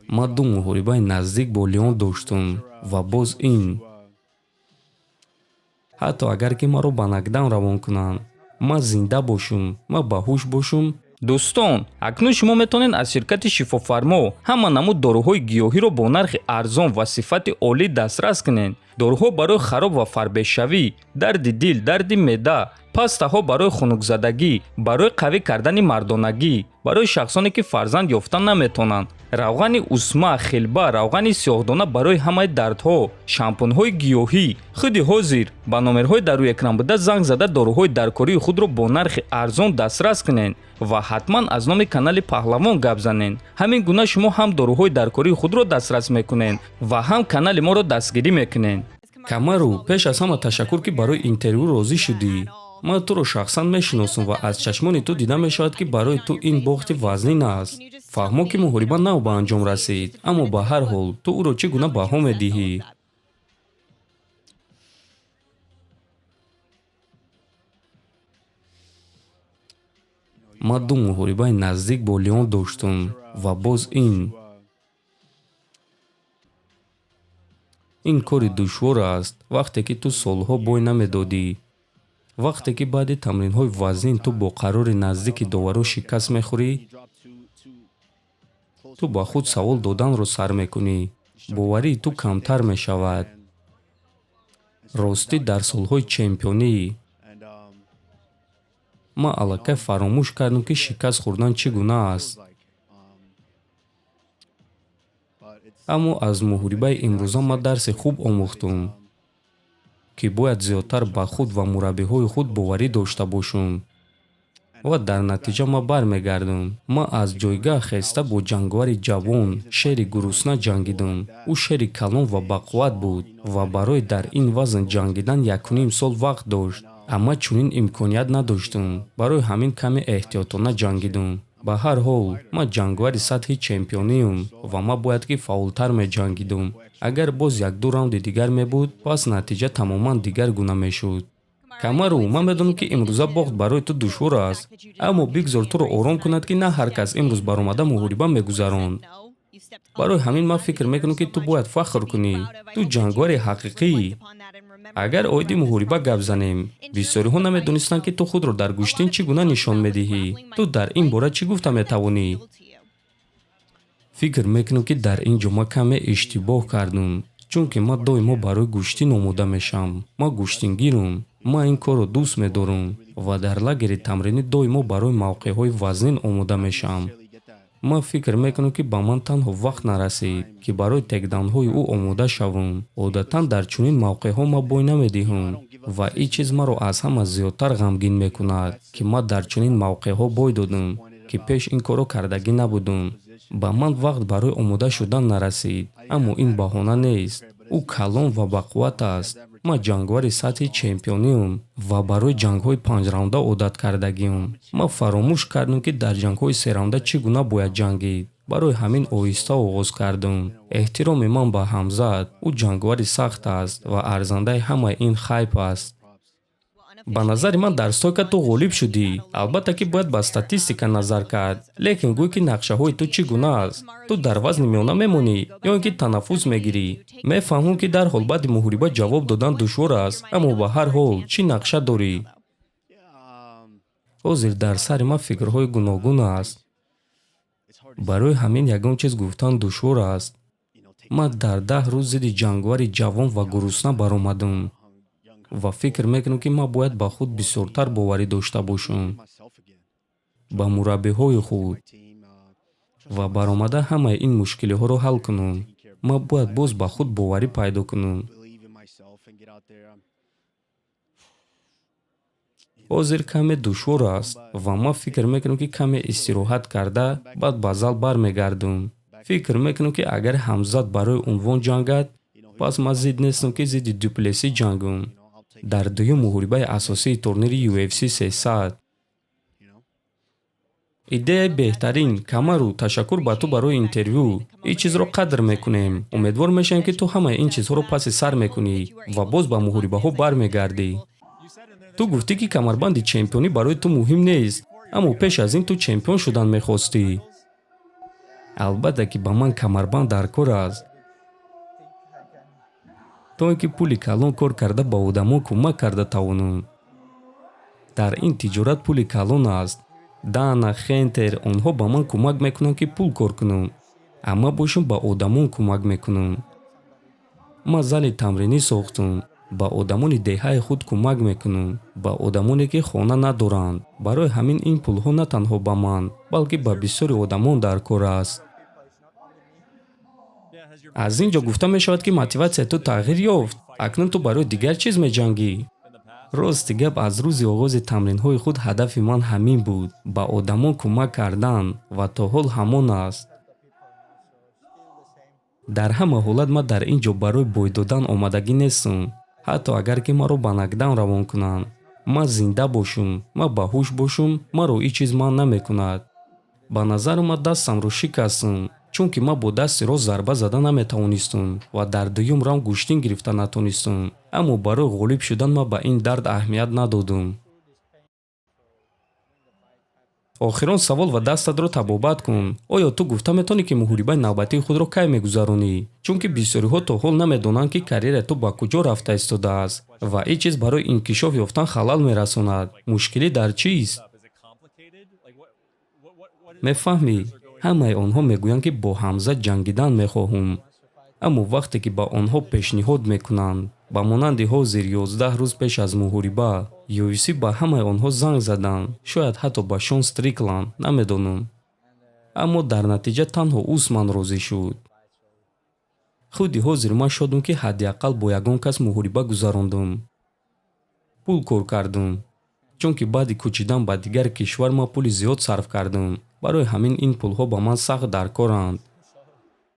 Ман ду муҳорибаи наздик бо Леон доштум ва боз ин. Ҳатто агар ки маро ба нокдаун равон кунанд, ман зинда бошум, ман ба ҳуш бошум. Дӯстон, акнун шумо метавонед аз ширкати Шифофармо ҳама намуд доруҳои гиёҳиро бо нархи арзон ва сифати олӣ дастрас кунед. Доруҳо барои хароб ва фарбешавӣ, дарди дил, дарди меъда, пастаҳо барои хунукзадагӣ, барои қавӣ кардани мардонагӣ, барои шахсоне ки фарзанд ёфта наметавонанд, равғани усма, хилба, равғани сиёҳдона барои ҳамаи дардҳо, шампунҳои гиёҳӣ. Худи ҳозир ба номерҳои дар рӯи экран буда занг зада, доруҳои даркории худро бо нархи арзон дастрас кунед ва ҳатман аз номи канали Паҳлавон гап занед. Ҳамин гуна шумо ҳам доруҳои даркории худро дастрас мекунед ва ҳам канали моро дастгирӣ мекунед. Камару, пеш аз ҳама ташаккур, ки барои интервю розӣ шудӣ. Ман туро шахсан мешиносам ва аз чашмони ту дида мешавад, ки барои ту ин бохти вазнин аст. Фаҳмо, ки муҳориба нав ба анҷом расид, аммо ба ҳар ҳол ту ӯро чӣ гуна баҳо медиҳӣ? Ман ду муҳорибаи наздик бо Леон доштум ва боз ин. Ин кори душвор аст, вақте ки ту солҳо бой намедодӣ, вақте ки баъди тамринҳои вазнин ту бо қарори наздики доварӣ шикаст мехӯрӣ. Ту ба худ савол доданро сар мекунӣ, боварии ту камтар мешавад. Ростӣ, дар солҳои чемпионӣ ман аллакай фаромӯш кардам, ки шикаст хӯрдан чӣ гуна аст, аммо аз муҳорибаи имрӯза ман дарси хуб омӯхтум, ки бояд зиёдтар ба худ ва мураббиҳои худ боварӣ дошта бошум ва дар натиҷа ман бармегардам. Ман аз ҷойгаҳ хеста бо ҷанговари ҷавон, шери гурусна ҷангидам. Ӯ шери калон ва бақувват буд ва барои дар ин вазн ҷангидан 1,5 сол вақт дошт, амма чунин имконият надоштам. Барои ҳамин каме эҳтиётона ҷангидам. Ба ҳар ҳол, ман ҷанговари сатҳи чемпиониам ва ман бояд ки фаъолтар меҷангидам. Агар боз як-ду раунди дигар мебуд, пас натиҷа тамоман дигар гуна мешуд. Камару, ман медонам, ки имрӯза бохт барои ту душвор аст, аммо бигзор туро ором кунад, ки на ҳар кас имрӯз баромада муҳориба мегузаронд. Барои ҳамин ман фикр мекунам, ки ту бояд фахр кунӣ. Ту ҷанговари ҳақиқӣ. Агар оиди муҳориба гап занем, бисёриҳо намедонистанд, ки ту худро дар гӯштин чӣ гуна нишон медиҳӣ. Ту дар ин бора чӣ гуфта метавонӣ? Фикр мекунам, ки дар ин ҷо ман каме иштибоҳ кардам, чунки ман доимо барои гӯштин омода мешавам. Ман гӯштингирам, ман ин корро дӯст медорам ва дар лагери тамринӣ доимо барои мавқеъҳои вазнин омода мешавам. Ман фикр мекунам, ки ба ман танҳо вақт нарасид, ки барои тейкдаунҳои ӯ омода шавам. Одатан дар чунин мавқеъҳо ман бой намедиҳам ва ин чиз маро аз ҳама зиёдтар ғамгин мекунад, ки ман дар чунин мавқеъҳо бой додам, ки пеш ин корро кардагӣ набудам. Ба ман вақт барои омода шудан нарасид, аммо ин баҳона нест. Ӯ калон ва бақувват аст. Ман ҷанговари сатҳи чемпиониам ва барои ҷангҳои панҷраунда одат кардагиам. Ман фаромӯш кардам, ки дар ҷангҳои сераунда чӣ гуна бояд ҷангид. Барои ҳамин оҳиста оғоз кардам. Эҳтироми ман ба Ҳамзат, ӯ ҷанговари сахт аст ва арзандаи ҳамаи ин хайп аст. Ба назари ман, дар стойка ту ғолиб шудӣ. Албатта, ки бояд ба статистика назар кард, лекин гӯй, ки нақшаҳои ту чӣ гуна аст? Ту дар вазни миёна мемонӣ ё ин ки танаффус мегирӣ? Мефаҳмам, ки дарҳол баъди муҳориба ҷавоб додан душвор аст, аммо ба ҳар ҳол чӣ нақша дорӣ? Ҳозир дар сари ман фикрҳои гуногун аст. Барои ҳамин ягон чиз гуфтан душвор аст. Ман дар 10 рӯз зидди ҷанговари ҷавон ва гурусна баромадам ва фикр мекунам, ки ман бояд ба худ бисёртар боварӣ дошта бошам, ба мураббиҳои худ ва баромада ҳамаи ин мушкилиҳоро ҳал кунам. Ман бояд боз ба худ боварӣ пайдо кунам. Ҳозир каме душвор аст ва ман фикр мекунам, ки каме истироҳат карда, баъд ба зал бармегардам. Фикр мекунам, ки агар Ҳамзат барои унвон ҷангад, пас ман зид нестам, ки зидди Дюплеси ҷангам дар дуюм муҳорибаи асосии турнири UFC 300. Идеяи беҳтарин. Камару, ташаккур ба ту барои интервю. Ин чизро қадр мекунем. Умедвор мешавем, ки ту ҳамаи ин чизҳоро паси сар мекунӣ ва боз ба муҳорибаҳо бармегардӣ. Ту гуфтӣ, ки камарбанди чемпионӣ барои ту муҳим нест, аммо пеш аз ин ту чемпион шудан мехостӣ. Албатта, ки ба ман камарбанд дар кор аст, то ин ки пули калон кор карда, ба одамон кӯмак карда тавонам. Дар ин тиҷорат пули калон аст. Дана, Хантер, онҳо ба ман кӯмак мекунанд, ки пул кор кунам, амма бошам, ба одамон кӯмак мекунам. Ман зали тамринӣ сохтам, ба одамони деҳаи худ кӯмак мекунам, ба одамоне, ки хона надоранд. Барои ҳамин ин пулҳо на танҳо ба ман, балки ба бисёри одамон дар кор аст. Аз ин ҷо гуфта мешавад, ки мотиватсияи ту тағйир ёфт, акнун ту барои дигар чиз меҷангӣ. Рости гап, аз рӯзи оғози тамринҳои худ ҳадафи ман ҳамин буд: ба одамон кӯмак кардан, ва то ҳол ҳамон аст. Дар ҳама ҳолат ман дар ин ҷо барои бой додан омадагӣ нестам. Ҳатто агар ки маро ба нокдаун равон кунанд, ман зинда бошум, ман ба ҳуш бошум, маро ин чиз манъ намекунад. Ба назарам, ман дастамро шикастам, чунки ман бо дасти рост зарба зада наметавонистам ва дар дуюм раунд гӯштин гирифта натонистам. Аммо барои ғолиб шудан ман ба ин дард аҳамият надодам. Охирон савол ва дастатро табобат кун. Оё ту гуфта метавонӣ, ки муҳорибаи навбатии худро кай мегузаронӣ? Чунки бисёриҳо то ҳол намедонанд, ки карьераи ту ба куҷо рафта истодааст, ва ин чиз барои инкишоф ёфтан халал мерасонад. Мушкилӣ дар чист, мефаҳмӣ? Ҳамаи онҳо мегӯянд, ки бо Ҳамзат ҷангидан мехоҳум, аммо вақте ки ба онҳо пешниҳод мекунанд, ба монанди ҳозир, 11 рӯз пеш аз муҳориба, UFC ба ҳамаи онҳо занг заданд, шояд ҳатто ба Шон Стрикланд, намедонам, аммо дар натиҷа танҳо Усман розӣ шуд. Худи ҳозир ман шодам, ки ҳадди ақал бо ягон кас муҳориба гузарондум, пул кор кардум, чунки баъди кӯчидан ба дигар кишвар ман пули зиёд сарф кардам. Барои ҳамин ин пулҳо ба ман сахт дар коранд.